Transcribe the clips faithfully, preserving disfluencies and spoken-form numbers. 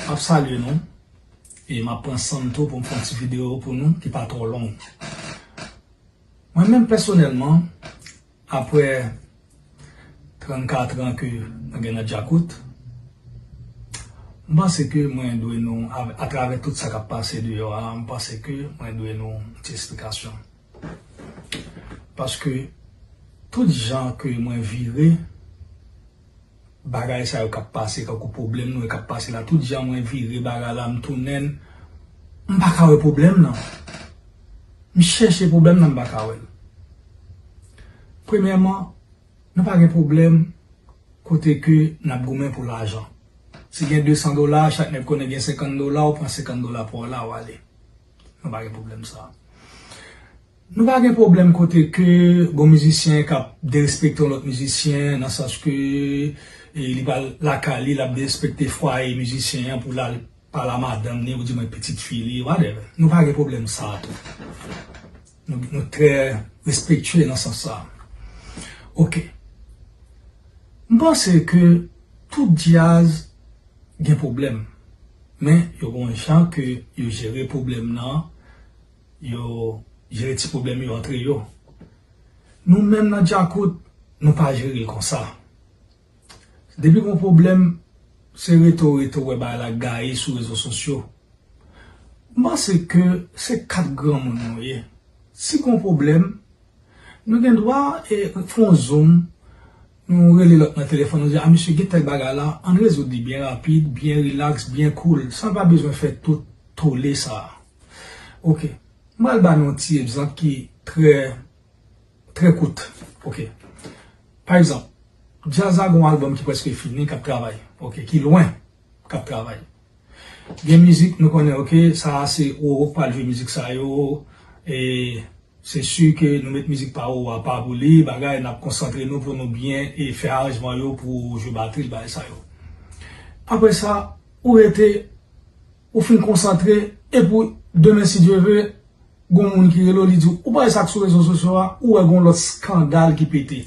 M ap salye nou e m ap pran san m tou pou m fè yon ti videyo pou nou ki pa twò long. Mwen menm pèsonèlman, apre trannkat an ke mwen gen nan Djakout, m panse ke mwen dwe nou, a, atravè tout sa k ap pase deyò a, m panse ke mwen dwe nou ti esplikasyon. Paske tout jan ke mwen vire, bagay sa yo k ap pase, kankou pwoblèm nou yo k ap pase la, tout jan mwen vire bagay la, m tounen l, m pa ka wè pwoblèm nan. M chèche pwoblèm nan, m pa ka wè l. Premyèman, nou pa gen pwoblèm kote ke n ap goumen pou lajan. Si gen de san dola, chak nèg konnen gen senkant dola, ou pran senkant dola pa w la, ou ale. Nou pa gen pwoblèm sa a. Nou pa gen pwoblèm kote ke gon mizisyen k ap derespekte yon lòt mizisyen, nan sans ke, e, li pral lakay li, l ap derespekte fwaye mizisyen an pou l al pale a madanm li, oudimwen pitit fi li, whatever. Nou pa gen pwoblèm sa a tou. Nou, nou trè respektye nan sans sa a. Oke. M panse ke tout djaz gen pwoblèm. Men, yo gon jan ke yo jere pwoblèm nan, yo jere ti pwoblèm yo antre yo. Nou menm nan Djakout, nou pa jere l konsa. Depi gon pwoblèm, se rete w rete w wè bagay la gaye sou rezo sosyo. M panse ke se kat granmoun nou ye. Si gon pwoblèm, nou gen dwa, e, fè yon zoom, nou rele lòt nan telefòn, nou di, "A, mesye, gen tèl bagay la, ann rezoud li byen rapid, byen rilaks, byen cool, san pa bezwen fè tout tole sa a." Oke. M pral ba nou yon ti egzanp ki trè, trè kout. Oke. Pa egzanp, djaz la gon albòm ki prèske fini, k ap travay. Oke, ki lwen, k ap travay. Gen mizik, nou konnen, oke, sa a se Roro k pral jwe mizik sa yo, e se si ke nou met mizik pa Roro apa pou li, bagay, n ap konsantre nou pou nou byen e fè aranjman yo pou jwe batri l, bagay sa yo. Apre sa, ou rete, ou fin konsantre, epi demen, si Dye vle, gon moun ki rele w, li di w, ou pa wè sa k sou rezo sosyo a, ou wè gon lòt eskandal ki pete.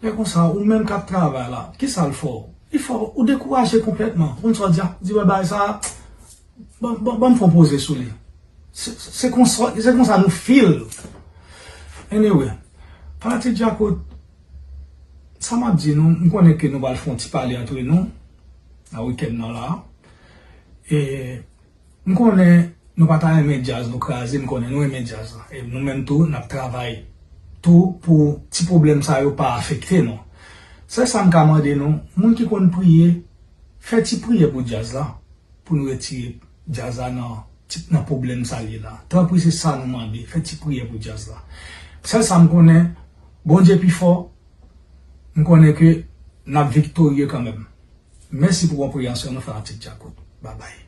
Lè konsa, ou menm k ap travay la, kisa l fè w? Li fè w, ou dekouraje konplètman. Ou konn sa w di a, di, "Wè bagay sa a, ban, ban, ban m fè yon poze sou li." Se, se konsa, se konsa nou feel. Anyway, fanatik Djakout, sa m ap di nou, m konnen ke nou pral fè yon ti pale antre nou, nan wikenn nan la. E M konnen nou pa ta renmen djaz nou kraze, m konnen nou renmen djaz la. E nou menm tou, n ap travay tou pou ti pwoblèm sa yo pa afekte nou. Sèl sa m ka mande nou, moun ki konn priye, fè ti priyè pou djaz la, pou nou retire djaz la nan, ti, nan pwoblèm sa l ye la. Tanpri, se sa nou mande, fè ti priyè pou djaz la. Sèl sa m konnen, Bondye pi fò, m konnen ke n ap viktorye kanmenm. Mèsi pou konpreyansyon nou, fanatik Djakout. Babay.